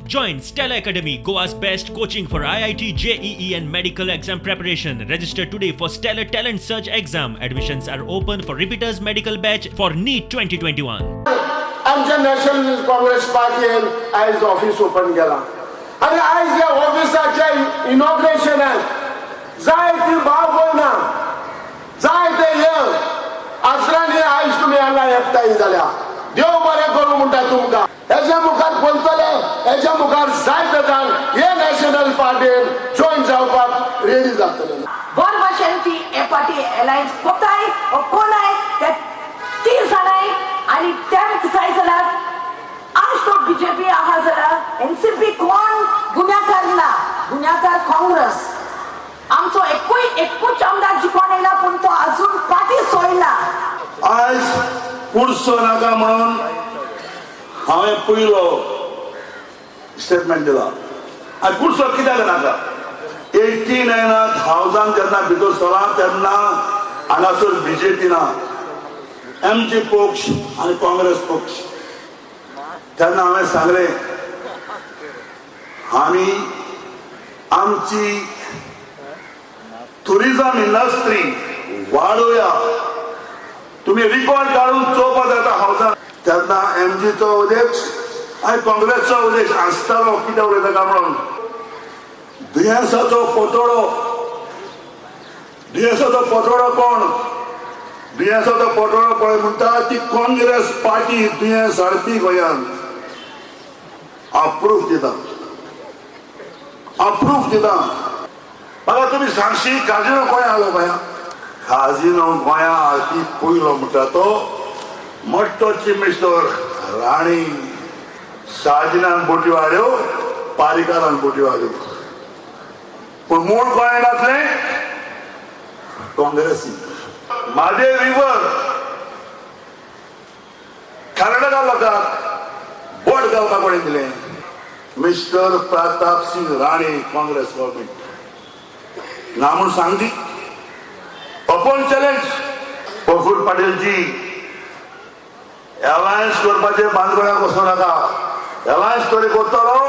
Join Stella Academy, Goa's best coaching for IIT, JEE and medical exam preparation. Register today for Stellar Talent Search exam. Admissions are open for repeaters medical batch for NEET 2021. आमच्या national Congress पार्टीन आयज office open केला आनी आयज ह्या ऑफिसाच्या इनॉग्रेशनाक जाय ती भाव पळयना, जाय ते यंग आसरांनी आयज तुमी हांगा एकठांय जाल्या. देव बरें करूं म्हणटा तुमकां. हेच्या मुखार बोलतले, हेच्या मुखार जायते जाण हे नॅशनल पार्टीन जॉयन जावपाक रेडी जातले. बरे भाशेन ती हे पार्टी अलायन्स कोताय ओ कोणाय ते ती जाणाय आनी तेंक जाय जाल्यार आज तो बीजेपी आहा जाल्यार एनसीपी कोण गुन्याकार ना, गुन्याकार काँग्रेस. आमचो एकूच आमदार जिखोन येयला पूण तो अजून पार्टी सोडना. आयज कुर्सो नाका म्हणून हांवें पयलो स्टेटमेंट दिला. आनी कुर्सो कित्याक नाका? 89,000 जेन्ना भितर सरला तेन्ना हांगासर बीजेपी ना, एमजी पक्ष आनी काँग्रेस पक्ष. तेन्ना हांवें सांगलें आमी आमची टुरिजम इंडस्ट्री वाडोवया. तुमी रिकॉर्ड काडून चोवपाक जाता हावसान. तेन्ना एमजीचो अध्यक्ष आनी काँग्रेसचो अध्यक्ष आसतालो. कितें उलयता काय म्हणून दुयेंसाचो पोतोडो, दुयेंसाचो पोतोडो कोण? दुयेंसाचो पोतोडो पळय म्हणटा ती काँग्रेस पार्टी दुयेंस हाडपी गोंयांत. अप्रूफ दिता, अप्रूफ दिता. म्हाका तुमी सांगशी काजिनो गोंया हाडलो गोंया? काजिनो गोंया हाडपी पयलो म्हणटा तो मोटोची मिस्टर राणी. साजिनान बोटी वाड्यो, पारिकारान बोटी वाड्यो, पूण मूळ कोणें घातलें? काँग्रेसी. म्हादे रिवर कर्नाटका लोकांक बोट घालपाक कोणें दिलें? Mister Pratap Singh Rane, Congress government. ना म्हूण सांगती ओपन चॅलेंज. प्रफुल्ल पाटीलजी अलायन्स करपाचे बांदगड्याक वचूं नाका. अलायन्स तरी करतलो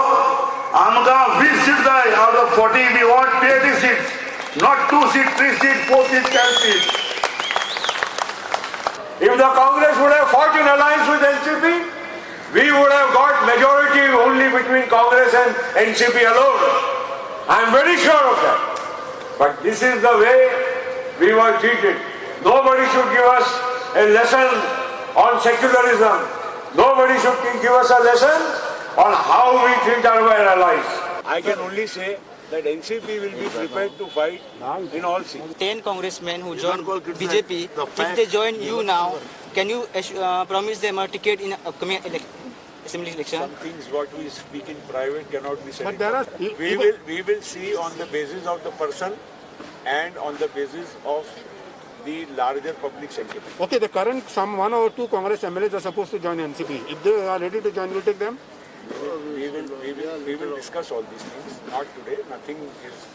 आमकां 20 सीट जाय. Out of 40 we want 20 seats, not 2 seat, 3 seat, 4 seat, 10 seat. If the Congress would have fought in alliance with NCP, we would have got majority only between Congress and NCP alone. I am very sure of that. But this is the way we were treated. Nobody should give us a lesson on secularism. Nobody should give us a lesson on how we treat our allies. I can only say that NCP will be prepared to fight in all seats. 10 congressmen who joined BJP, if they join you now, can you promise them a ticket in upcoming assembly election? Some things what we speak in private cannot be said. But there are, we will see on the basis of the person and on the basis of the larger public sentiment. Okay, the current some 1 or 2 Congress MLAs are supposed to join NCP. If they are ready to join, will take them? We will discuss all these things. Not today. Nothing is